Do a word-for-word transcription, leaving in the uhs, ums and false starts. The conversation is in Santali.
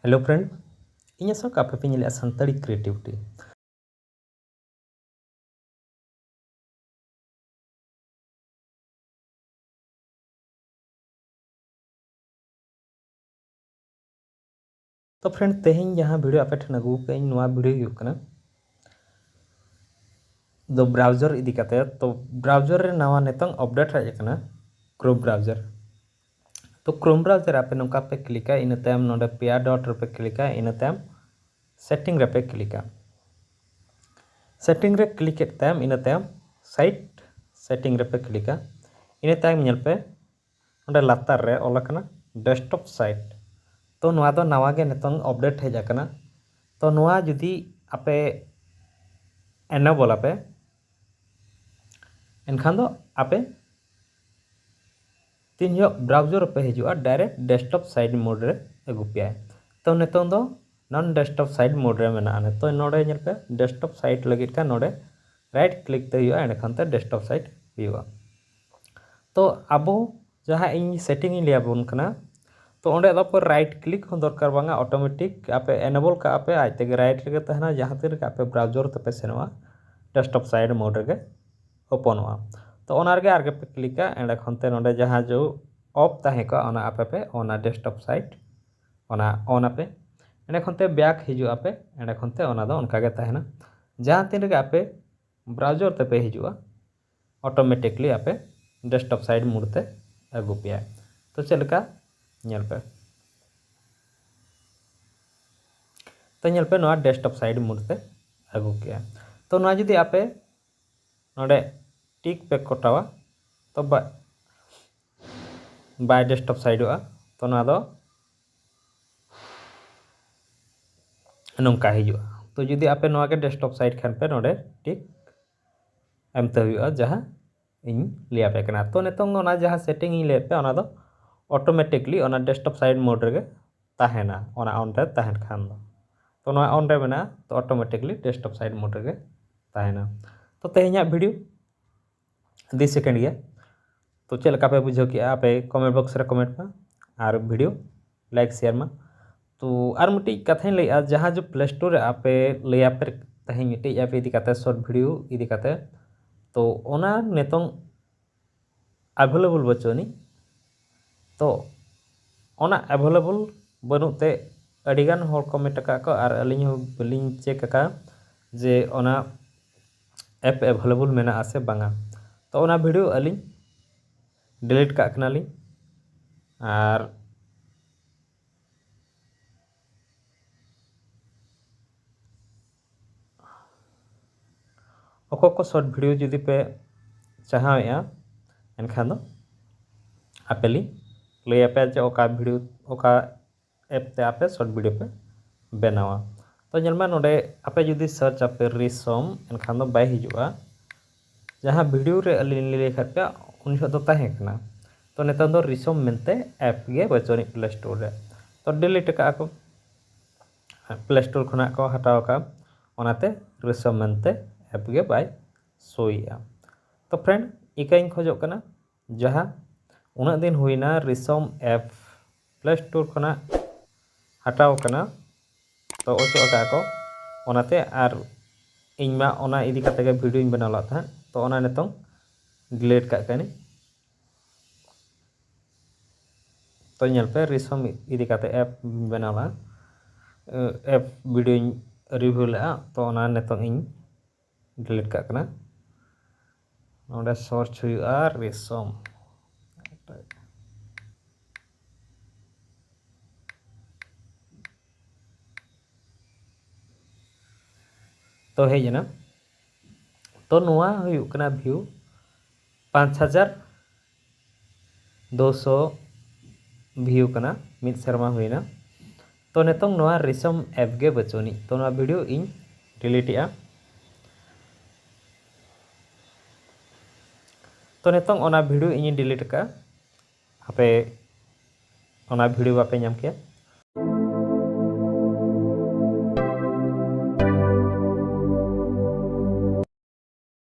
Hello friend, ᱤᱧ ᱟᱥᱚᱠ ᱟᱯᱮ ᱯᱮ ᱧᱮᱞᱮᱫᱼᱟ ᱥᱟᱱᱛᱟᱲᱤ ᱠᱨᱤᱭᱮᱴᱤᱵᱷᱤᱴᱤ᱾ ᱛᱚ friend, ᱛᱮᱦᱮᱧ ᱡᱟᱦᱟᱸ ᱵᱷᱤᱰᱤᱭᱳ ᱟᱯᱮ ᱴᱷᱮᱱ ᱟᱹᱜᱩ ᱠᱟᱜ ᱟᱹᱧ, ᱱᱚᱣᱟ ᱵᱷᱤᱰᱤᱭᱳ ᱦᱩᱭᱩᱜ ᱠᱟᱱᱟ ᱫᱚ ᱵᱨᱟᱣᱡᱟᱨ ᱤᱫᱤ ᱠᱟᱛᱮ᱾ ᱛᱚ ᱵᱨᱟᱣᱡᱟᱨ ᱨᱮ ᱱᱟᱣᱟ ᱱᱤᱛᱚᱝ ᱟᱯᱰᱮᱴ ᱦᱮᱡ ᱟᱠᱟᱱᱟ, ᱠᱨᱳᱢ ᱵᱨᱟᱣᱡᱟᱨ᱾ ᱛᱚ ᱠᱨᱳᱢ ᱵᱨᱟᱣᱡᱟᱨ ᱟᱯᱮ ᱱᱚᱝᱠᱟ ᱯᱮ ᱠᱞᱤᱠᱟ, ᱤᱱᱟᱹ ᱛᱟᱭᱚᱢ ᱱᱚᱰᱮ ᱯᱮᱭᱟ ᱰᱚᱴ ᱨᱮᱯᱮ ᱠᱞᱤᱠᱟ, ᱤᱱᱟᱹ ᱛᱟᱭᱚᱢ ᱥᱮᱴᱤᱝ ᱨᱮᱯᱮ ᱠᱞᱤᱠᱟ᱾ ᱥᱮᱴᱤᱝ ᱨᱮ ᱠᱞᱤᱠ ᱠᱮᱫ ᱛᱟᱭᱚᱢ ᱤᱱᱟᱹ ᱛᱟᱭᱚᱢ ᱥᱟᱭᱤᱴ ᱥᱮᱴᱤᱝ ᱨᱮᱯᱮ ᱠᱞᱤᱠᱟ᱾ ᱤᱱᱟᱹ ᱛᱟᱭᱚᱢ ᱧᱮᱞ ᱯᱮ, ᱚᱸᱰᱮ ᱞᱟᱛᱟᱨ ᱨᱮ ᱚᱞ ᱟᱠᱟᱱᱟ ᱰᱮᱥᱠᱴᱚᱯ ᱥᱟᱭᱤᱴ᱾ ᱛᱚ ᱱᱚᱣᱟ ᱫᱚ ᱱᱟᱣᱟ ᱜᱮ ᱱᱤᱛᱚᱝ ᱟᱯᱰᱮᱴ ᱦᱮᱡ ᱟᱠᱟᱱᱟ᱾ ᱛᱚ ᱱᱚᱣᱟ ᱡᱩᱫᱤ ᱟᱯᱮ ᱮᱱᱮᱵᱚᱞ ᱟᱯᱮ, ᱮᱱᱠᱷᱟᱱ ᱫᱚ ᱟᱯᱮ ᱛᱤᱱ ᱡᱚᱦᱚᱜ ᱵᱨᱟᱣᱡᱟᱨ ᱨᱮᱯᱮ ᱦᱤᱡᱩᱜᱼᱟ, ᱰᱟᱭᱨᱮᱠᱴ ᱰᱮᱥᱠᱴᱚᱯ ᱥᱟᱭᱤᱴ ᱢᱳᱰ ᱨᱮ ᱟᱹᱜᱩ ᱯᱮᱭᱟᱭ᱾ ᱛᱚ ᱱᱤᱛᱚᱝ ᱫᱚ ᱱᱚᱱ ᱰᱮᱥᱠᱴᱚᱯ ᱥᱟᱭᱤᱴ ᱢᱳᱰ ᱨᱮ ᱢᱮᱱᱟᱜᱼᱟ᱾ ᱱᱤᱛᱚᱜ ᱱᱚᱰᱮ ᱧᱮᱞ ᱯᱮ, ᱰᱮᱥᱠᱴᱚᱯ ᱥᱟᱭᱤᱴ ᱞᱟᱹᱜᱤᱫ ᱠᱷᱟᱱ ᱱᱚᱰᱮ ᱨᱟᱭᱤᱴ ᱠᱞᱤᱠ ᱛᱮ ᱦᱩᱭᱩᱜᱼᱟ, ᱮᱸᱰᱮᱠᱷᱟᱱ ᱛᱮ ᱰᱮᱥᱠᱴᱚᱯ ᱥᱟᱭᱤᱴ ᱦᱩᱭᱩᱜᱼᱟ᱾ ᱛᱚ ᱟᱵᱚ ᱡᱟᱦᱟᱸ ᱤᱧ ᱥᱮᱴᱤᱝ ᱤᱧ ᱞᱟᱹᱭ ᱟᱵᱚᱱ ᱠᱟᱱᱟ, ᱛᱚ ᱚᱸᱰᱮ ᱫᱚ ᱟᱯᱮ ᱨᱟᱭᱤᱴ ᱠᱞᱤᱠ ᱦᱚᱸ ᱫᱚᱨᱠᱟᱨ ᱵᱟᱝᱟ, ᱚᱴᱳᱢᱮᱴᱤᱠ ᱟᱯᱮ ᱮᱱᱮᱵᱚᱞ ᱠᱟᱜᱼᱟ ᱯᱮ, ᱟᱡ ᱛᱮᱜᱮ ᱨᱟᱭᱤᱴ ᱨᱮᱜᱮ ᱛᱟᱦᱮᱱᱟ᱾ ᱡᱟᱦᱟᱸ ᱛᱤᱱ ᱨᱮᱜᱮ ᱟᱯᱮ ᱵᱨᱟᱣᱡᱟᱨ ᱛᱮᱯᱮ ᱥᱮᱱᱚᱜᱼᱟ, ᱰᱮᱥᱠᱴᱚᱯ ᱥᱟᱭᱤᱴ ᱢᱳᱰ ᱨᱮᱜᱮ ᱳᱯᱚᱱᱚᱜᱼᱟ᱾ ᱛᱚ ᱚᱱᱟ ᱨᱮᱜᱮ ᱟᱨ ᱜᱮᱯᱮ ᱠᱞᱤᱠᱟ, ᱮᱸᱰᱮ ᱠᱷᱚᱱ ᱛᱮ ᱱᱚᱰᱮ ᱡᱟᱦᱟᱸ ᱡᱚ ᱚᱯᱷ ᱛᱟᱦᱮᱸ ᱠᱚᱜᱼᱟ, ᱚᱱᱟ ᱟᱯᱮ ᱯᱮ ᱚᱱᱟ ᱰᱮᱥᱠᱴᱚᱯ ᱥᱟᱭᱤᱴ ᱚᱱᱟ ᱚᱱ ᱟᱯᱮ᱾ ᱮᱸᱰᱮ ᱠᱷᱚᱱ ᱛᱮ ᱵᱮᱠ ᱦᱤᱡᱩᱜ ᱟᱯᱮ, ᱮᱸᱰᱮ ᱠᱷᱚᱱ ᱛᱮ ᱚᱱᱟ ᱫᱚ ᱚᱱᱠᱟ ᱜᱮ ᱛᱟᱦᱮᱱᱟ᱾ ᱡᱟᱦᱟᱸ ᱛᱤᱱ ᱨᱮᱜᱮ ᱟᱯᱮ ᱵᱨᱟᱣᱡᱟᱨ ᱛᱮᱯᱮ ᱦᱤᱡᱩᱜᱼᱟ, ᱚᱴᱳᱢᱮᱴᱤᱠᱞᱤ ᱟᱯᱮ ᱰᱮᱥᱠᱴᱚᱯ ᱥᱟᱭᱤᱴ ᱢᱳᱰ ᱛᱮ ᱟᱹᱜᱩ ᱯᱮᱭᱟ᱾ ᱛᱚ ᱪᱮᱫ ᱞᱮᱠᱟ ᱧᱮᱞ ᱯᱮ, ᱛᱚ ᱧᱮᱞ ᱯᱮ ᱱᱚᱣᱟ ᱰᱮᱥᱠᱴᱚᱯ ᱥᱟᱭᱤᱴ ᱢᱳᱰ ᱛᱮ ᱟᱹᱜᱩ ᱠᱮᱜᱼᱟ᱾ ᱛᱚ ᱱᱚᱣᱟ ᱡᱩᱫᱤ ᱟᱯᱮ ᱱᱚᱰᱮ ᱴᱤᱠ ᱯᱮ ᱠᱚᱴᱟᱣᱟ, ᱛᱚ ᱵᱟ-, ᱵᱟᱭ ᱰᱮᱥᱠᱴᱚᱯ ᱥᱟᱭᱤᱰᱚᱜᱼᱟ᱾ ᱛᱚ ᱱᱚᱣᱟ ᱫᱚ ᱱᱚᱝᱠᱟ ᱦᱤᱡᱩᱜᱼᱟ᱾ ᱛᱚ ᱡᱩᱫᱤ ᱟᱯᱮ ᱱᱚᱣᱟ ᱜᱮ ᱰᱮᱥᱠᱴᱚᱯ ᱥᱟᱭᱤᱴ ᱠᱷᱟᱱ ᱯᱮ, ᱱᱚᱰᱮ ᱴᱤᱠ ᱮᱢᱛᱮ ᱦᱩᱭᱩᱜᱼᱟ, ᱡᱟᱦᱟᱸ ᱤᱧ ᱞᱟᱹᱭ ᱟᱯᱮ ᱠᱟᱱᱟ᱾ ᱛᱚ ᱱᱤᱛᱚᱝ ᱚᱱᱟ ᱡᱟᱦᱟᱸ ᱥᱮᱴᱤᱝ ᱤᱧ ᱞᱟᱹᱭᱟᱫ ᱯᱮ, ᱚᱱᱟ ᱫᱚ ᱚᱴᱳᱢᱮᱴᱤᱠᱞᱤ ᱚᱱᱟ ᱰᱮᱥᱠᱴᱚᱯ ᱥᱟᱭᱤᱴ ᱢᱳᱰ ᱨᱮᱜᱮ ᱛᱟᱦᱮᱱᱟ, ᱚᱱᱟ ᱚᱱ ᱨᱮ ᱛᱟᱦᱮᱱ ᱠᱷᱟᱱ ᱫᱚ᱾ ᱛᱚ ᱱᱚᱣᱟ ᱚᱱ ᱨᱮ ᱢᱮᱱᱟᱜᱼᱟ, ᱛᱚ ᱚᱴᱳᱢᱮᱴᱤᱠᱞᱤ ᱰᱮᱥᱠᱴᱚᱯ ᱥᱟᱭᱤᱴ ᱢᱳᱰ ᱨᱮᱜᱮ ᱛᱟᱦᱮᱱᱟ᱾ ᱛᱚ ᱛᱮᱦᱮᱧᱟᱜ ᱵᱷᱤᱰᱤᱭᱳ ᱫᱤ ᱥᱮᱠᱮᱱᱰ ᱜᱮᱭᱟ᱾ ᱛᱚ ᱪᱮᱫ ᱞᱮᱠᱟ ᱯᱮ ᱵᱩᱡᱷᱟᱹᱣ ᱠᱮᱜᱼᱟ, ᱟᱯᱮ ᱠᱚᱢᱮᱱᱴ ᱵᱚᱠᱥ ᱨᱮ ᱠᱚᱢᱮᱱᱴ ᱢᱟ ᱟᱨ ᱵᱷᱤᱰᱤᱭᱳ ᱞᱟᱭᱤᱠ ᱥᱮᱭᱟᱨ ᱢᱟ᱾ ᱛᱚ ᱟᱨ ᱢᱤᱫᱴᱤᱡ ᱠᱟᱛᱷᱟᱧ ᱞᱟᱹᱭᱮᱫᱼᱟ, ᱡᱟᱦᱟᱸ ᱡᱮ ᱯᱞᱮ ᱥᱴᱳᱨ ᱨᱮ ᱟᱯᱮ ᱞᱟᱹᱭᱟᱯᱮ ᱛᱟᱦᱮᱸᱧ ᱢᱤᱫᱴᱤᱡ ᱮᱯ ᱤᱫᱤ ᱠᱟᱛᱮ, ᱥᱚᱨᱴ ᱵᱷᱤᱰᱤᱭᱳ ᱤᱫᱤ ᱠᱟᱛᱮ, ᱛᱚ ᱚᱱᱟ ᱱᱤᱛᱚᱝ ᱮᱵᱷᱮᱞᱮᱵᱚᱞ ᱵᱟᱹᱪᱩᱜ ᱟᱹᱱᱤᱡ᱾ ᱛᱚ ᱚᱱᱟ ᱮᱵᱷᱮᱞᱮᱵᱚᱞ ᱵᱟᱹᱱᱩᱜ ᱛᱮ ᱟᱹᱰᱤᱜᱟᱱ ᱦᱚᱲ ᱠᱚ ᱢᱮᱱ ᱟᱠᱟᱫ ᱠᱚ, ᱟᱨ ᱟᱹᱞᱤᱧ ᱦᱚᱸ ᱵᱟᱹᱞᱤᱧ ᱪᱮᱠ ᱟᱠᱟᱫ ᱡᱮ ᱚᱱᱟ ᱮᱯ ᱮᱵᱷᱮᱞᱮᱵᱚᱞ ᱢᱮᱱᱟᱜᱼᱟ ᱥᱮ ᱵᱟᱝᱟ᱾ ᱛᱚ ᱚᱱᱟ ᱵᱷᱤᱰᱤᱭᱳ ᱟᱹᱞᱤᱧ ᱰᱤᱞᱤᱴ ᱠᱟᱜ ᱠᱟᱱᱟᱞᱤᱧ᱾ ᱟᱨ ᱚᱠᱚᱭ ᱠᱚ ᱥᱚᱨᱴ ᱵᱷᱤᱰᱤᱭᱳ ᱡᱩᱫᱤ ᱯᱮ ᱪᱟᱦᱟᱣᱮᱫᱼᱟ, ᱮᱱᱠᱷᱟᱱ ᱫᱚ ᱟᱯᱮ ᱞᱤᱧ ᱞᱟᱹᱭ ᱟᱯᱮᱭᱟ ᱡᱮ ᱚᱠᱟ ᱵᱷᱤᱰᱤᱭᱳ, ᱚᱠᱟ ᱮᱯ ᱛᱮ ᱟᱯᱮ ᱥᱚᱨᱴ ᱵᱷᱤᱰᱤᱭᱳ ᱯᱮ ᱵᱮᱱᱟᱣᱟ᱾ ᱛᱚ ᱧᱮᱞ ᱢᱮ, ᱱᱚᱰᱮ ᱟᱯᱮ ᱡᱩᱫᱤ ᱥᱟᱨᱪ ᱟᱯᱮ ᱨᱤᱥᱚᱢ, ᱮᱱᱠᱷᱟᱱ ᱫᱚ ᱵᱟᱭ ᱦᱤᱡᱩᱜᱼᱟ᱾ ᱡᱟᱦᱟᱸ ᱵᱷᱤᱰᱤᱭᱳ ᱨᱮ ᱟᱹᱞᱤᱧ ᱞᱤᱧ ᱞᱟᱹᱭ ᱟᱠᱟᱫ ᱯᱮᱭᱟ, ᱩᱱ ᱡᱚᱠᱷᱚᱱ ᱫᱚ ᱛᱟᱦᱮᱸ ᱠᱟᱱᱟ᱾ ᱛᱚ ᱱᱮᱛᱟᱨ ᱫᱚ ᱨᱤᱥᱚᱢ ᱢᱮᱱᱛᱮ ᱮᱯ ᱜᱮ ᱵᱟᱹᱪᱩᱜ ᱟᱹᱱᱤᱡ ᱯᱞᱮ ᱥᱴᱳᱨ ᱨᱮ᱾ ᱛᱚ ᱰᱤᱞᱤᱴ ᱟᱠᱟᱫᱼᱟ ᱠᱚ, ᱯᱞᱮ ᱥᱴᱳᱨ ᱠᱷᱚᱱᱟᱜ ᱠᱚ ᱦᱟᱛᱟᱣ ᱟᱠᱟᱫᱼᱟ, ᱚᱱᱟᱛᱮ ᱨᱤᱥᱚᱢ ᱢᱮᱱᱛᱮ ᱮᱯ ᱜᱮ ᱵᱟᱭ ᱥᱳᱭᱮᱫᱼᱟ᱾ ᱛᱚ ᱯᱷᱨᱮᱱᱰ, ᱤᱠᱟᱹᱧ ᱠᱷᱚᱡᱚᱜ ᱠᱟᱱᱟ, ᱡᱟᱦᱟᱸ ᱩᱱᱟᱹᱜ ᱫᱤᱱ ᱦᱩᱭᱱᱟ ᱨᱤᱥᱚᱢ ᱮᱯ ᱯᱞᱮ ᱥᱴᱳᱨ ᱠᱷᱚᱱᱟᱜ ᱦᱟᱴᱟᱣ ᱠᱟᱱᱟ, ᱛᱚ ᱚᱪᱚᱜ ᱟᱠᱟᱫ ᱠᱚ, ᱚᱱᱟᱛᱮ ᱟᱨ ᱤᱧ ᱢᱟ ᱚᱱᱟ ᱤᱫᱤ ᱠᱟᱛᱮ ᱜᱮ ᱵᱷᱤᱰᱤᱭᱳᱧ ᱵᱮᱱᱟᱣ ᱞᱮᱫ ᱛᱟᱦᱮᱸᱫ, ᱛᱚ ᱚᱱᱟ ᱱᱤᱛᱚᱝ ᱰᱤᱞᱤᱴ ᱠᱟᱜ ᱠᱟᱹᱱᱟᱹᱧ᱾ ᱛᱚ ᱧᱮᱞ ᱯᱮ, ᱨᱤᱥᱚᱢ ᱤᱫᱤ ᱠᱟᱛᱮ ᱮᱯ ᱵᱮᱱᱟᱣ ᱞᱮᱫᱼᱟ, ᱮᱯ ᱵᱷᱤᱰᱤᱭᱳᱧ ᱨᱤᱵᱷᱤᱭᱩ ᱞᱮᱫᱼᱟ, ᱛᱚ ᱚᱱᱟ ᱱᱤᱛᱚᱝ ᱤᱧ ᱰᱤᱞᱤᱴ ᱠᱟᱜ ᱠᱟᱱᱟ᱾ ᱱᱚᱰᱮ ᱥᱟᱨᱪ ᱦᱩᱭᱩᱜᱼᱟ ᱨᱤᱥᱚᱢ᱾ ᱛᱚ ᱦᱮᱡ ᱮᱱᱟ᱾ ᱛᱚ ᱱᱚᱣᱟ ᱦᱩᱭᱩᱜ ᱠᱟᱱᱟ ᱵᱷᱤᱭᱩ ᱯᱟᱸᱪ ᱦᱟᱡᱟᱨ ᱫᱩᱥᱚ ᱵᱷᱤᱭᱩ ᱠᱟᱱᱟ, ᱢᱤᱫ ᱥᱮᱨᱢᱟ ᱦᱩᱭᱱᱟ᱾ ᱛᱚ ᱱᱤᱛᱚᱝ ᱱᱚᱣᱟ ᱨᱤᱥᱚᱢ ᱮᱯ ᱜᱮ ᱵᱟᱹᱪᱩᱜ ᱟᱹᱱᱤᱡ᱾ ᱛᱚ ᱱᱚᱣᱟ ᱵᱷᱤᱰᱤᱭᱳ ᱤᱧ ᱰᱤᱞᱤᱴ ᱮᱜᱼᱟ᱾ ᱛᱚ ᱱᱤᱛᱚᱝ ᱚᱱᱟ ᱵᱷᱤᱰᱤᱭᱳ ᱤᱧᱤᱧ ᱰᱤᱞᱤᱴ ᱟᱠᱟᱫᱼᱟ, ᱟᱯᱮ ᱚᱱᱟ ᱵᱷᱤᱰᱤᱭᱳ ᱵᱟᱯᱮ ᱧᱟᱢ ᱠᱮᱭᱟ᱾